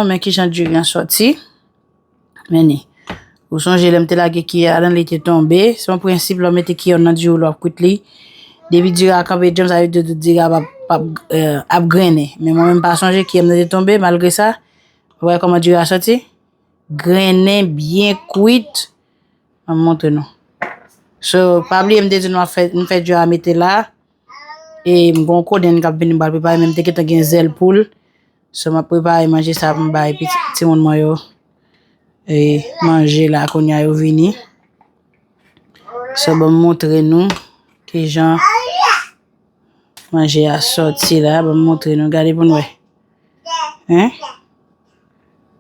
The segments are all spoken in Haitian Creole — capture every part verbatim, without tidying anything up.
Men kijan diri an sòti. Men ni. Ou sonje lè m te lage kiyè a ladan l, li te tonbe. Se yon prensip, lè w mete kiyè w nan diri w, lè w ap kwit li. Depi diri a kanpe djanm, sa vle di diri a p ap, p ap, eh, ap grennen. Men mwen menm m pa sonje kiyè m nan te tonbe, malgre sa, ou wè kòman diri a sòti? Grennen, byen kwit. Ann montre nou. So, pa bliye m te di nou ap fè, m fè diri a mete la. E m gon kodenn k ap vini, m pral prepare, men m te gentan gen zèl poul. So, m ap prepare manje sa pou m bay pitit timoun mwen yo. E manje la, kounye a yo vini. So, ban m montre nou kijan manje a sòti la. Ban m montre nou, gade pou n wè. Hein?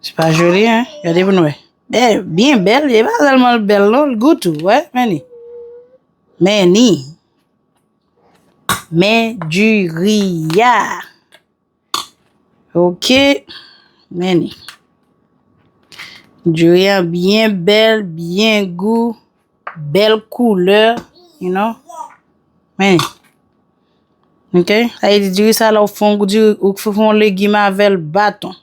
Se pa joli, hein? Gade pou n wè. Bèl, byen bèl, e pa sèlman l bèl non, l gou tou, wè, men ni. Men ni. Men diri a. Ok. Men ni. Diri a byen bèl, byen gou, bèl koulè, you know. Men ni. Ok? Sa vle di diri sa la, ou fè yon diri, ou fè yon legim avè l baton.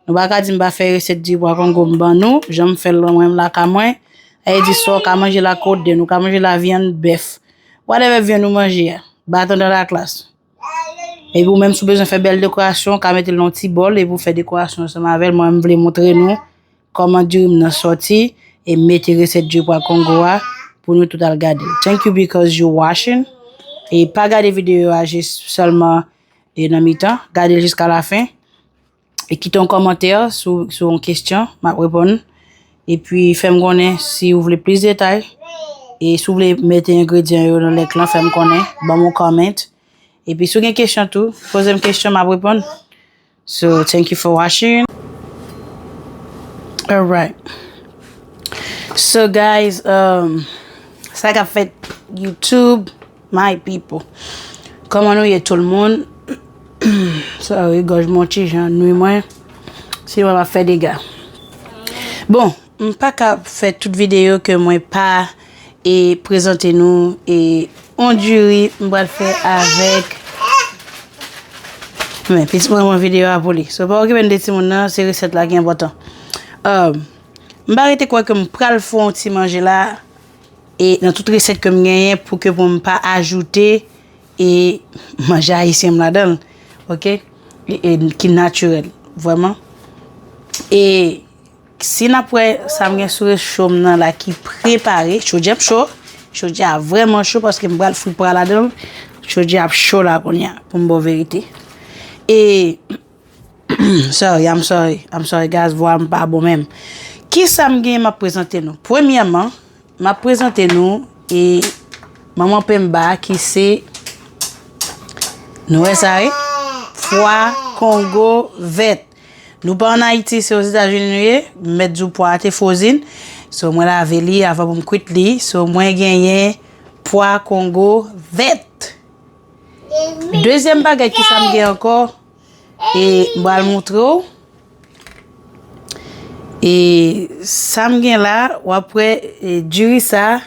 Nou pa ka di m pa fè resèt diri pwa kongo m ban nou, jan m fè l mwen menm lakay mwen. Sa vle di sa w ka manje la kodenn, ou ka manje la vyann bèf. Whatever vyann ou manje a, baton dans la classe. Epi ou menm si w bezwen fè bèl dekorasyon, ou ka mete l nan yon ti bòl, epi w fè dekorasyon ansanm avè l. Mwen, m vle montre nou kòman diri m nan sòti, e m mete resèt diri pwa kongo a pou nou tout al gade l. Thank you because you watching. E pa gade videyo a jis sèlman e nan mitan, gade l jiska lafen. E kite yon kòmantè sou, sou yon kesyon, m ap reponn. Epi fè m konnen si w vle plis detay. E si w vle mete engredyan yo nan link lan, fè m konnen, ban m yon comment. Epi si w gen kesyon tou, poze m kesyon, m ap reponn. So, thank you for watching. Alright. So, guys, um, sa k ap fèt YouTube, my people. Kòman nou ye tout moun? Sorry, gòj mwen ti jan nwi mwen. Si mwen pa fè dega. Bon, m pa ka fè tout videyo ke mwen pa e prezante nou e yon diri m pral fè avèk. Men, pitit mwen, mwen videyo a pou li. So, pa okipe n de timoun nan, se resèt la ki enpòtan. Um, m pa rete kwè ke m pral fè yon ti manje la, e nan tout resèt ke m genyen pou ke pou m pa ajoute e manje ayisyen m ladan l, ok? E, e ki natirèl, vrèman. E si n ap wè sa m gen sou recho m nan la ki prepare, chodyè ap cho, chodyè a vrèman cho paske m pral fri pwa ladan l, chodyè ap cho la kounye a, pou m ba w verite. E Sorry, I'm sorry, I'm sorry guys, vwa m pa bon menm. Kisa m gen m ap prezante nou? Premyèman, m ap prezante nou e manman penba ki se, nou wè sa wi, pwa kongo vèt. Nou pa ann Ayiti, se Ozetazini nou ye. M mèt di w pwa a te frozen. So, mwen lave li avan pou m kwit li. So, mwen genyen pwa kongo vèt. Dezyèm bagay ki sa m gen ankò, e m pral montre w. E sa m gen la, w ap wè, e, diri sa,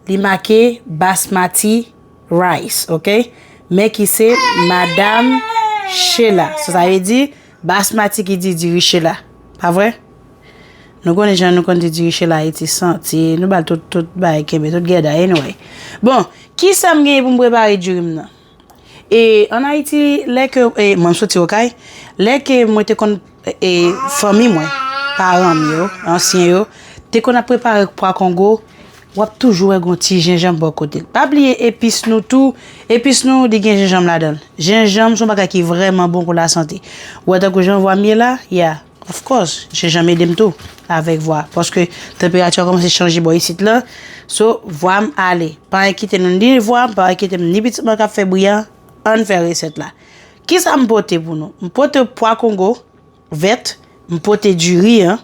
li make basmati rice, ok? Men ki se Madam Sheila. So, sa vle di, basmati ki di diri Sheila. Pa vre? Nou konnen jan nou konn di diri Sheila Ayiti santi, nou ba l tout, tout bagay kenbe, tout gèda, anyway. Bon, kisa m genyen pou m prepare diri m nan? E ann Ayiti, lè ke, e, mwen m soti Okay, lè ke mwen te konn, e, fanmi mwen, paran m yo, ansyen yo, te konn ap prepare pwa kongo, w ap toujou wè gon ti jenjanm bò kote l. Pa bliye epis nou tou, epis nou, li gen jenjanm ladan l. Jenjanm se yon bagay ki vrèman bon pou lasante. Ou wè tankou jan vwa m ye la, ya, of course, jenjanm ede m tou avèk vwa. Paske tanperati a kòmanse chanje bò isit la. So, vwa m ale. Pa enkite nou, ni vwa m, pa enkite m, ni pitit mwen k ap fè bri a. Ann fè resèt la. Kisa m pote pou nou? M pote pwa kongo vèt, m pote diri an,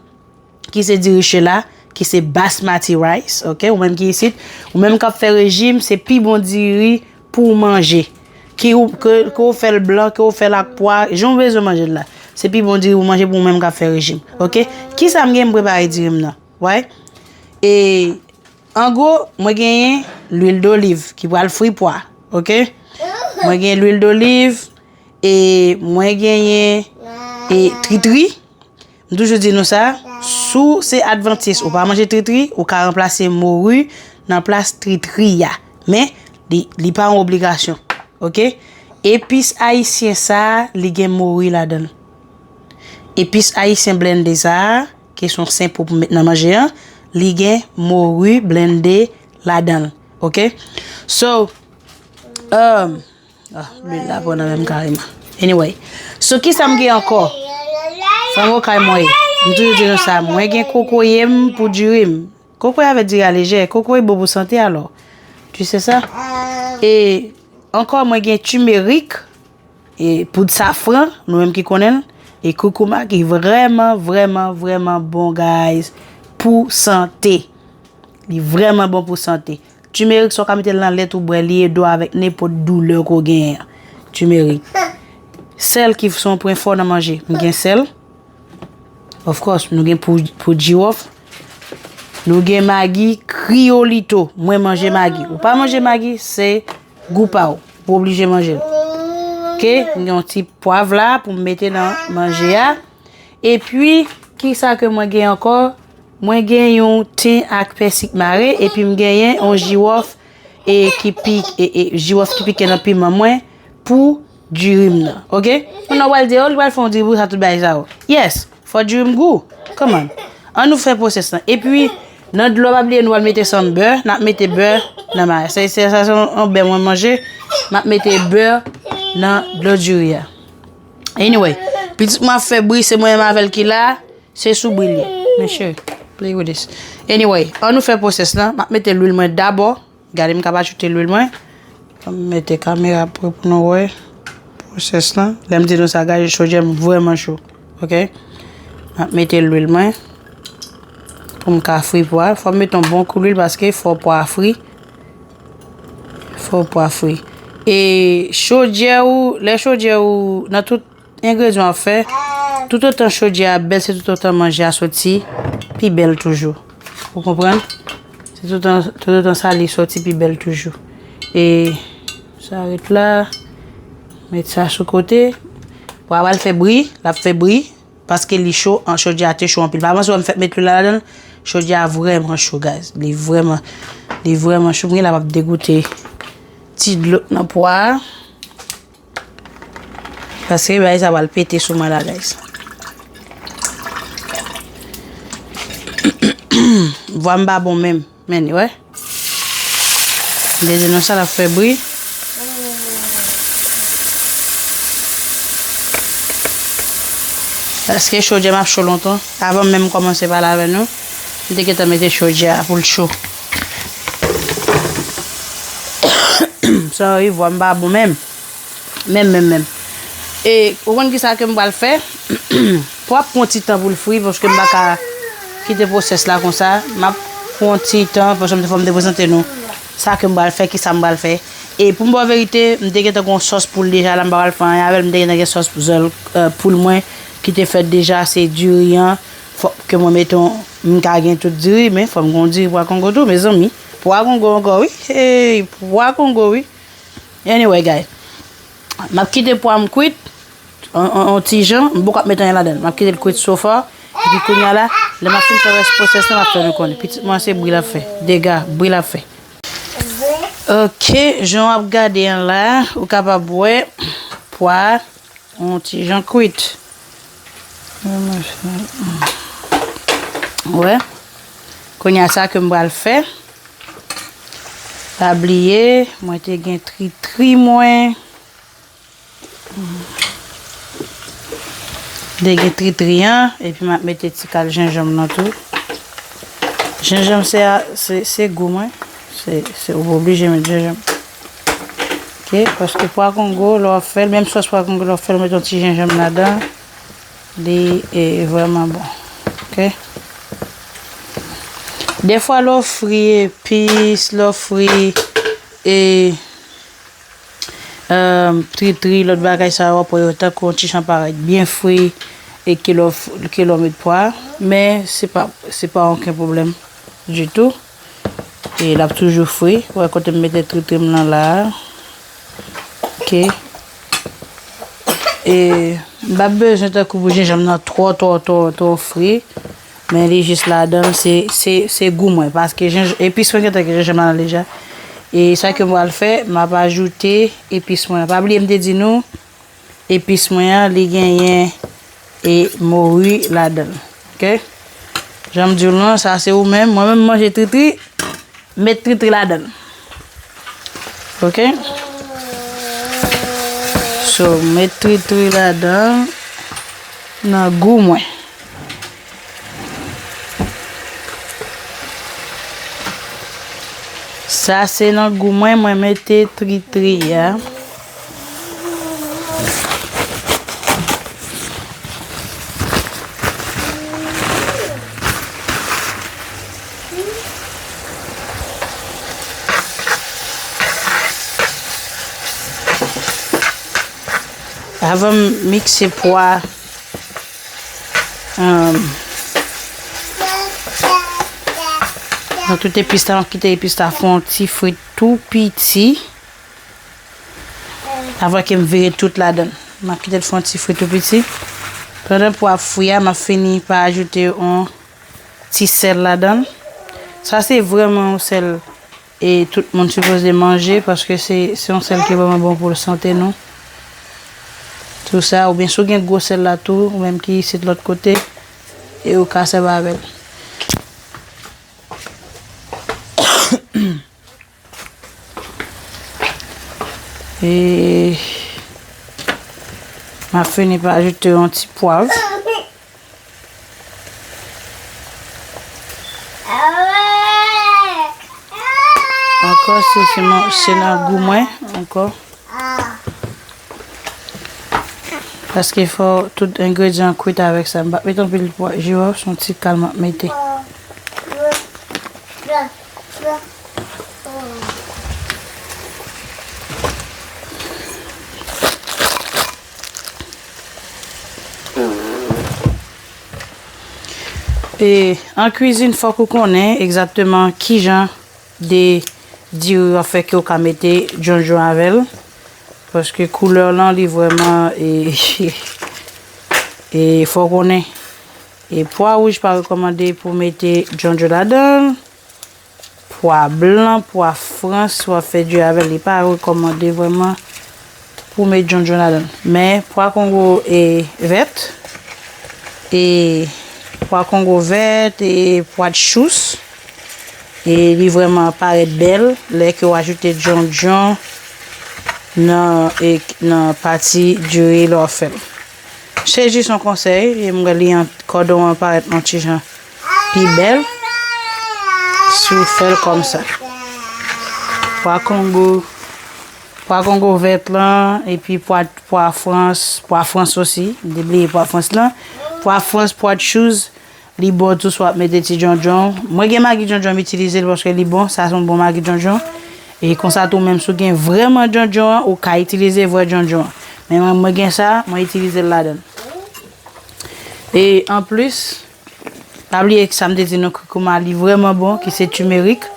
ki se diri Sheila, ki se basmati rice, ok? Ou menm ki isit, ou menm k ap fè rejim, se pi bon diri pou w manje. Ke w, ke, ke w fè l blan, ke w fè l ak pwa, jan w bezwen manje l la. Se pi bon diri pou w manje pou ou menm k ap fè rejim, ok? Kisa m gen m prepare diri m nan? Wè? E an gwo, mwen genyen lwil doliv ki pral fri pwa, ok? Mwen genyen lwil doliv, e mwen genyen, e, tritri, M toujou di nou sa, si w se advantis, ou pa manje tritri, ou ka ranplase mori nan plas tritri a. Men, li, li pa yon obligasyon. Oke? Epis ayisyen sa a, li gen mori ladan l. Epis ayisyen blende sa a, ki se yon senp pou met nan manje an, li gen mori blende ladan l. Oke? So, um, ah, lwil la pran nan menm kareman. Anyway. So, kisa m gen ankò? Fanm okay mwen ye. M toujou di nou sa. Mwen gen kokoye m pou diri m. Kokoye avèk diri a lejè. Kokoye bon pou sante, alò. Tu sais ça? E ankò, mwen gen timerik, e poud safran, nou menm ki konnen l, e koukouma ki vrèman, vrèman, vrèman bon, guys, pou sante. Li vrèman bon pou sante. Timerik, sa w ka mete l nan lèt ou bwè, li ede w avèk nenpòt doulè ke w genyen an. Timerik. Sèl ki se yon pwen fò nan manje. M gen sèl. Of course, nou gen pou, pou jiwòf. Nou gen magi, kriyolito. Mwen manje magi. Ou pa manje magi, se gou pa w. Ou oblije manje l. Oke, m gen yon ti pwav la pou m mete nan manje a. Epi, kisa ke mwen gen ankò? Mwen gen yon ten ak pèsik mare, epi m genyen yon jiwòf e ki pi, e, e, jiwòf ki pike nan piman mwen pou diri m nan. Oke? Moun nan pral di, "Oh, li pral fè yon diri pou sa tout bagay sa yo." Yes, fò diri m gou. Come on. Ann nou fè pwosès lan. Epi, nan dlo, pa bliye nou pral mete sanm bè, n ap mete bè nan ma-, se, se, sa se yon, yon bè mwen manje, m ap mete bè nan dlo diri a. Anyway, pitit mwen ap fè bri, se mwen menm avè l ki la, se sou bri l ye. Mesye, play with this. Anyway, ann nou fè pwosès lan. M ap mete lwil mwen dabò. Gade, m ka pa choute lwil mwen. Fò m mete kamera pre pou nou wè pwosès lan. Lè m di nou sa, gade, chodyè m vrèman cho. Oke? M ap mete lwil mwen pou m ka fri pwa. Fò m mete yon bon kou lwil paske fò pwa fri. Fò pwa fri. E chodyè ou, lè chodyè ou, nan tout engredyan w ap fè, toutotan chodyè a bèl, se toutotan manje a soti pi bèl toujou. Ou konprann? Se toutotan, toutotan sa li soti pi bèl toujou. E sa ret la, met sa sou kote. Pwa a pral fè bri, l ap fè bri, paske li cho, an, chodyè a te cho anpil. Pa panse wè m fèk met lwil la ladan l, chodyè a vrèman cho, guys. Li vrèman, li vrèman cho. M genlè p ap degoute ti dlo k nan pwa a. Paske bagay sa pral pete sou mwen la, guys. Vwa m pa bon menm. Men, wè. M te di nou sa l ap fè bri. Paske chodyè m ap cho lontan. Avan menm m kòmanse pale avè nou, m te gentan mete chodyè a pou l cho. Sorry, vwa m pa bon menm. Menm, menm, menm. E, ou konn kisa ke m pral fè? Pwa ap pran ti tan pou l fri, paske m pa ka kite pwosès la konsa. M ap pran ti tan, paske m te fò m te prezante nou sa ke m pral fè, kisa m pral fè. E pou m ba w verite, m te gentan gen yon sòs poul deja la, m pa pral fè anyen avè l, m te gentan gen sòs zèl, euh, poul mwen ki te fèt deja, se diri an. Fòk ke mwen mete yon, m ka gen tout diri, men fò m gen yon diri pwa kongo tou, mezanmi. Pwa kongo ankò, wi. Hey, pwa kongo, wi. Anyway, guys. M ap kite pwa m kwit, on, on, on ti jan, m poko ap met anyen ladan l. M ap kite l kwit so far, epi kounye a la, lè m ap fin fè rès pwosès la, m ap fè nou konnen. Pitit mwen se bri l ap fè, dega, bri l ap fè. Ok, jan w ap gade an la, ou kapab wè pwa a, on ti jan kwit. Wè. Kounye a sa ke m pral fè. Pa bliye, mwen te gen tritri mwen. M te gen tritri an, epi m ap mete ti kal jenjanm nan tou. Jenjanm se a, se, se gou mwen. Se, se, ou pa oblije met jenjanm. Ok, paske pwa kongo, lè w ap fè l, menm sòs pwa kongo, lè w ap fè l, ou met yon ti jenjanm ladan. Li, e, vrèman bon. Ok. Dèfwa, lè w fri epis, lè w fri, e, tritri, lòt bagay sa yo, w ap wè yo tankou yon ti jan parèt byen fri, e ke lè w f-, ke lè w met pwa. Men, se pa, se pa okenn pwoblèm ditou. E l ap toujou fri. Ou wè kote m mete tritri m nan la a. Ok. E m p ap bezwen tankou pou jenjanm nan twò, twò, twò, twò fre. Men li jis ladan l, se, se, se gou mwen. Paske jenj-, epis mwen gentan gen jenjanm ladan l deja. E sa ke m pral fè, m ap ajoute epis mwen. Pa bliye m te di nou, epis mwen an, li genyen e mori ladan l. Oke? Jan m di w lan, sa se ou menm. Mwen menm, m manje tritri, met tritri ladan l. Oke? So, met tritri ladan l nan gou mwen. Sa se nan gou mwen, mwen mete tritri a. Avan m mikse pwa, um, nan tout epis la, m ap kite epis la fè yon ti frit tou piti. Avan ke m vire tout ladan l. M ap kite l fè yon ti frit tou piti. Pandan pwa ap fri a, m ap fini pa ajoute yon ti sèl ladan l. Sa se vrèman yon sèl e tout moun sipoze manje paske se, se yon sèl ki vrèman bon pou sante nou. Tou sa, oubyen si w gen gwo sèl la tou, ou menm ki isit lòt kote, e ou ka sèvi avè l. E m ap fini pa ajoute yon ti pwav. Ankò, se, se nan, se nan gou mwen, ankò. Paske fò tout engredyan kwit avèk sa. M p ap met anpil pwa, jiwòf, se yon ti kal m ap mete. E, an kwizin, fòk ou konnen egzakteman kijan de diri w ap fè ke w ka mete djondjon avè l. Paske koulè w lan, li vrèman, e, e fò w konnen. E pwa wouj pa rekòmande pou mete djondjon ladan l. Pwa blan, pwa frans, w ap fè diri avè l, li pa rekòmande vrèman pou met djondjon ladan l. Men pwa kongo e vèt, e pwa kongo vèt, e pwa de chous, e li vrèman parèt bèl lè ke w ajoute djondjon nan, e, nan pati diri lè w ap fè l. Se jis yon konsèy, e m wè li an, kòdon an parèt yon ti jan pi bèl si w fè l kòmsa. Pwa kongo, pwa kongo vèt lan, epi pwa, pwa frans, pwa frans osi, m te bliye pwa frans lan. Pwa frans, pwa de chous, li bon tou si w ap mete ti djondjon. Mwen gen magi djondjon m itilize l paske li bon, sa se yon bon magi djondjon. E konsa tou menm si w gen vrèman djondjon an, ou ka itilize vrè djondjon an. Men mwen, mwen gen sa, mwen itilize l ladan l. E anplis, pa bliye sa m te di nou, koukouma, li vrèman bon, ki se timerik.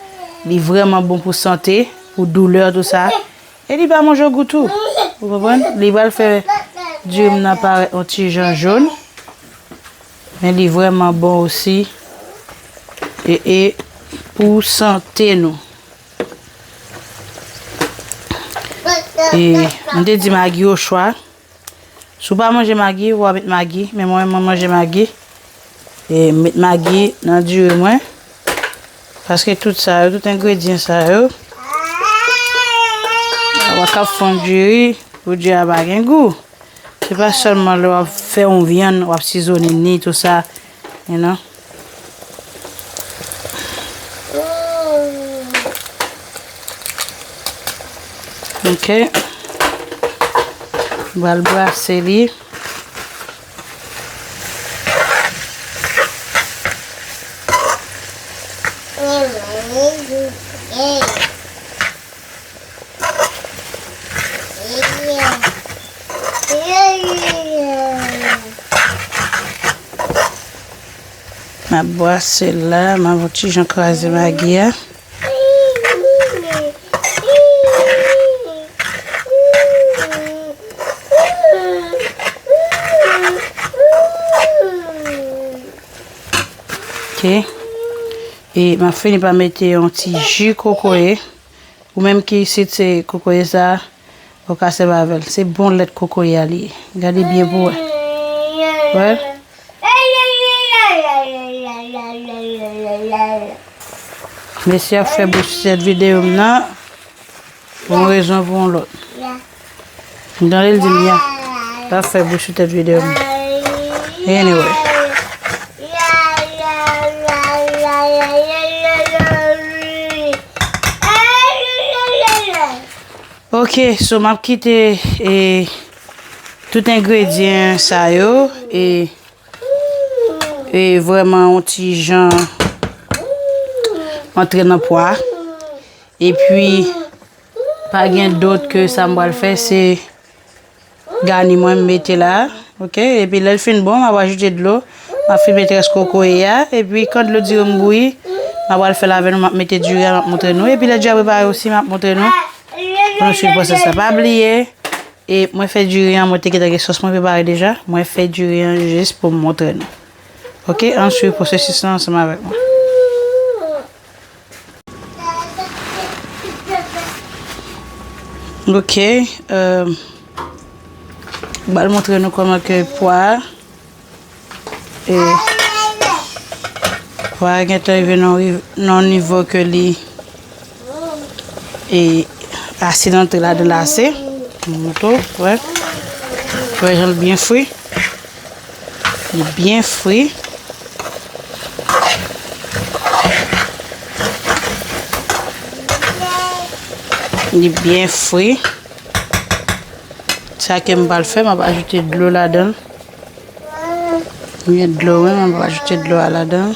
Li vrèman bon pou sante, pou doulè, tou sa. E li pa manje gou tou. Ou konprann? Li pral fè diri m nan parèt yon ti jan jòn. Men li vrèman bon osi. E, e pou sante nou. E m te di magi o chwa. Si w pa manje magi, w a met magi. Men mwen, mwen manje magi. E m met magi nan diri mwen. Paske tout sa yo, tout engredyan sa yo, w a ka fè yon diri, pou diri a pa gen gou. Se pa sèlman lè w ap fè yon vyann, w ap sizonnen ni, tou sa, you know. Ok. M pral brase li. M ap brase l la, m ap yon ti jan kraze magi a. Ok. E m ap fini pa mete yon ti ji kokoye. Ou menm ki isit se kokoye sa, ou ka sèvi avè l. Se bon lèt kokoye a li ye. Gade byen pou wè. Wè? Mesye ap fè bouch sou tèt videyo m nan. Pou yon rezon, pou yon lòt. M tande l di m ya. L ap fè bouch sou tèt videyo m. Anyway. Ok, so m ap kite e, tout engredyan sa yo e, e vrèman yon ti jan antre nan pwa. Epi, pa gen dòt ke sa m pral fè, se gani mwen m mete la, ok? Epi lè l fin bon, m ap ajoute dlo, m ap fin mete rès kokoye a, epi kan dlo diri m bouyi, m ap pral fè l avè nou, m ap mete diri a, m ap montre nou. Epi lè diri a prepare osi, m ap montre nou pou nou swiv pwosès la. Pa bliye, e mwen fè diri an, mwen te gentan gen sòs mwen prepare deja, mwen fè diri an jis pou m montre nou. Ok, ann swiv pwosesis la ansanm avèk mwen. Ok, euh, m pral montre nou kòman ke pwa a, e, pwa a gentan rive nan, nan nivo ke li e asid antre ladan l ase. Montre w, wè. Wè jan l byen fri. Li byen fri. Li byen fri. Sa ke m pral fè, m ap ajoute dlo ladan l. Mwen dlo, wi, mwen va ajoute dlo a ladan.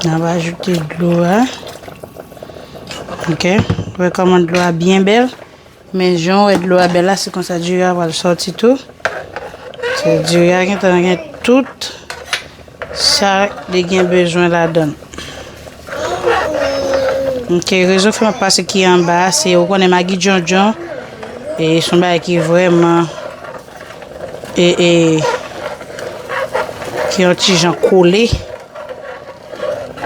N ap ajoute dlo a. Ok. Wè kòman dlo a byen bèl. Men jan w wè dlo a bèl la, se konsa diri a pral sòti tou. Se diri a gentan gen tout sa li gen bezwen ladan l. Ok, rezon fè m ap pase ki anba a, se ou konnen magi djondjon, e se yon bagay ki vrèman e, e, ki yon ti jan kole.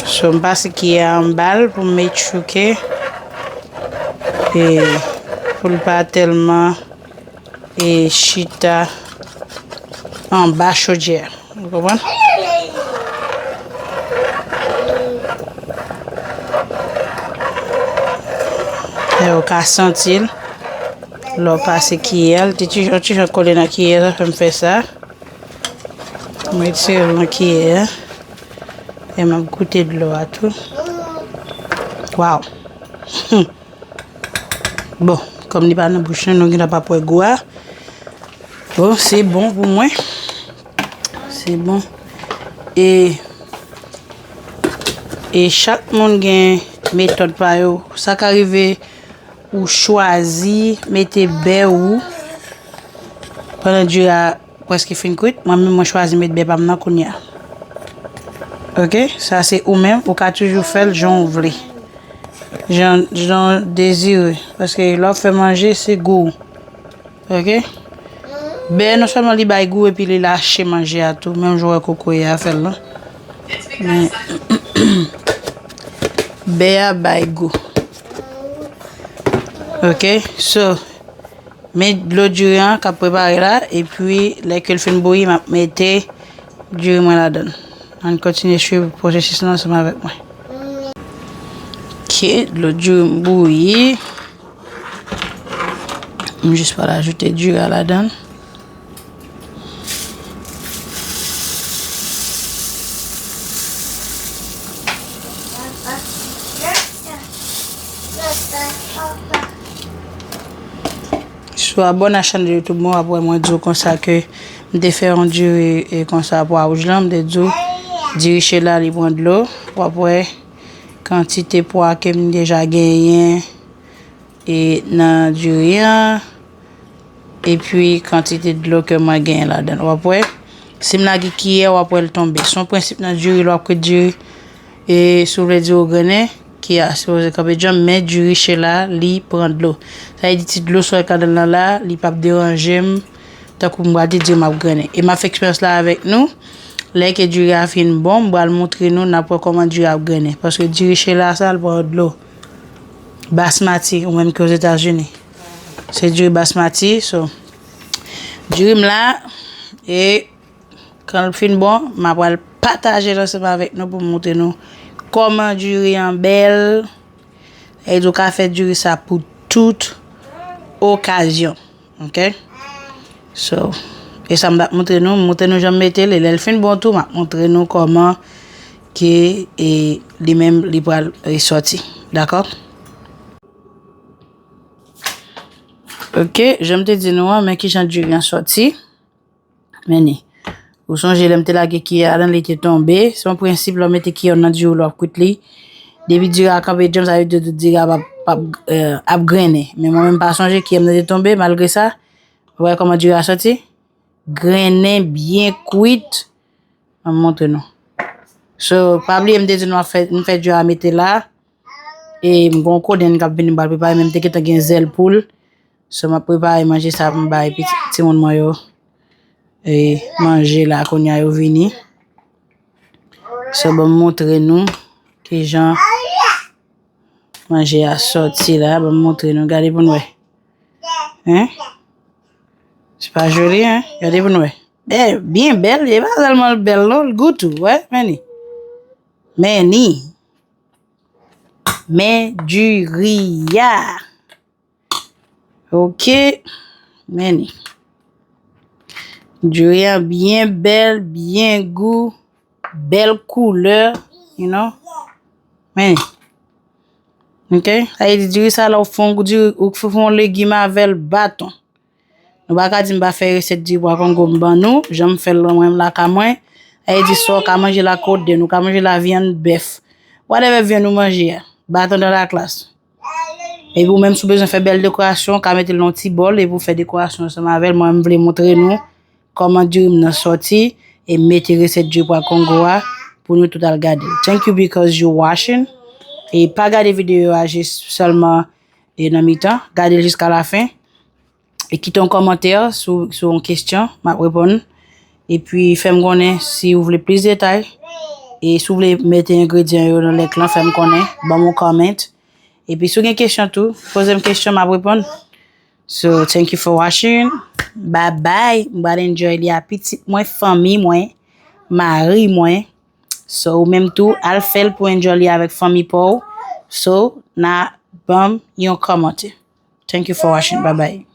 So, m pase ki anba l pou m make sure ke, e, pou l pa tèlman, e, chita anba chodyè a. Ou konprann? E ou ka santi l. Lè w pase kiyè a, l te ti, yon ti jan kole nan kiyè, sa fè m fè sa. M retire l nan kiyè a. E m ap goute dlo a tou. Waw. Bon, kòm li pa nan bouch mwen, nou gentan p ap wè gou a. Bon, se bon pou mwen. Se bon. E, e chak moun gen metòd pa yo. Sa ka rive ou chwazi mete bè ou pandan diri a prèske fin kwit. Mwen menm, mwen chwazi met bè pa m nan kounye a. Ok? Sa se ou menm, ou ka toujou fè l jan w vle. Jan, jan w dezire. Paske lè w ap fè manje, se gou w. Ok? Bè non sèlman li bay gou epi li lache manje a tou, menm jan w wè kokoye a fè l lan. Men, bè a bay gou. Ok? So, men dlo diri an k ap prepare la, epi lè ke l fin bouyi, m ap mete diri mwen ladan l. Ann kontinye swiv pwosesis lan ansanm avèk mwen. Ok, dlo diri m bouyi. M jis pral ajoute diri a ladan l. Si w abòne a chanèl YouTube mwen, w ap wè mwen di w konsa ke m te fè yon diri, e, konsa pwa wouj lan, m te di w diri che la li pran dlo, w ap wè kantite pwa ke m deja genyen, e, nan diri an, epi kantite dlo ke mwen genyen ladan l. W ap wè, si m lage kiyè, w ap wè l tonbe. Se yon prensip nan diri, lè w ap kwit diri, e si w vle diri w grennen, kiyè a sipoze kanpe djanm, men diri chela, li pran dlo. Sa vle di ti dlo sa w wè k ladan l lan la, li p ap deranje m, tankou m pral di diri m ap grennen. E m ap fè eksperyans la avèk nou. Lè ke diri a fin bon, m pral montre nou, n ap wè kòman diri a ap grennen. Paske diri chela sa, l pran dlo. Basmati, ou menm ki Ozetazini. Se diri basmati, so, diri m la, e kan l fin bon, m a pral pataje l ansanm avèk nou pou m montre nou kòman diri an bèl. E ou ka fè diri sa pou tout okazyon. Ok? So, e sa m t ap montre nou, m montre nou jan m mete l, e lè l fin bon tou, m ap montre nou kòman ke, e, li menm, li pral resòti. Dakò? Ok, jan m te di nou an, men kijan diri an sòti. Men ni. Ou sonje lè m te lage kiyè a ladan, li te tonbe. Se yon prensip, lè w mete kiyè w nan diri w, lè w ap kwit li. Depi diri a kanpe djanm, sa vle di diri a p ap, p ap, eh, ap grennen. Men mwen menm, m pa sonje kiyè m nan te tonbe, malgre sa. Ou wè kòman diri a sòti? Grennen, byen kwit. Ann montre nou. So, pa bliye m te di nou ap fè, m fè diri a mete la. E m gon kodenn k ap vini, m pral prepare, men m te gentan gen zèl poul. So, m ap prepare manje sa pou m bay pitit timoun mwen yo. E manje la, kounye a yo vini. So, ban m montre nou kijan manje a sòti la. Ban m montre nou, gade pou n wè. Hein? Se pa joli, hein? Gade pou n wè. Bèl, byen bèl, e pa sèlman l bèl non, l gou tou, wè, men ni. Men ni. Men diri a. Ok. Men ni. Diri a byen bèl, byen gou, bèl koulè, you know. Men ni. Ok. Sa vle di diri sa la, ou fè yon diri, ou fè yon legim avè l, baton. Nou pa ka di m pa fè resèt diri pwa Kongo m ban nou, jan m fè l mwen menm lakay mwen. Sa vle di sa w ka manje la, kodenn, ou ka manje la, vyann bèf. Whatever vyann ou manje a, baton dans la classe. Epi ou menm, si w bezwen fè bèl dekorasyon, ou ka mete l nan yon ti bòl, epi ou fè dekorasyon ansanm avè l. Mwen, m vle montre nou kòman diri m nan sòti, e m mete resèt diri pwa Kongo a pou nou tout al gade l. Thank you because you watching. E pa gade videyo a jis sèlman e nan mitan, gade l jiska la fen. E kite yon kòmantè sou, sou yon kesyon, m ap reponn. Epi fè m konnen si w vle plis detay. E si w vle mete engredyan yo nan link lan, fè m konnen, ban m yon comment. Epi si w gen kesyon tou, poze m kesyon, m ap reponn. So, thank you for watching. Bye bye. M pral enjoy li a pitit mwen, fanmi mwen, mari mwen. So, ou menm tou, al fè l pou enjoy li avèk fanmi pa w. So, na ban m yon kòmantè. Thank you for watching. Bye bye.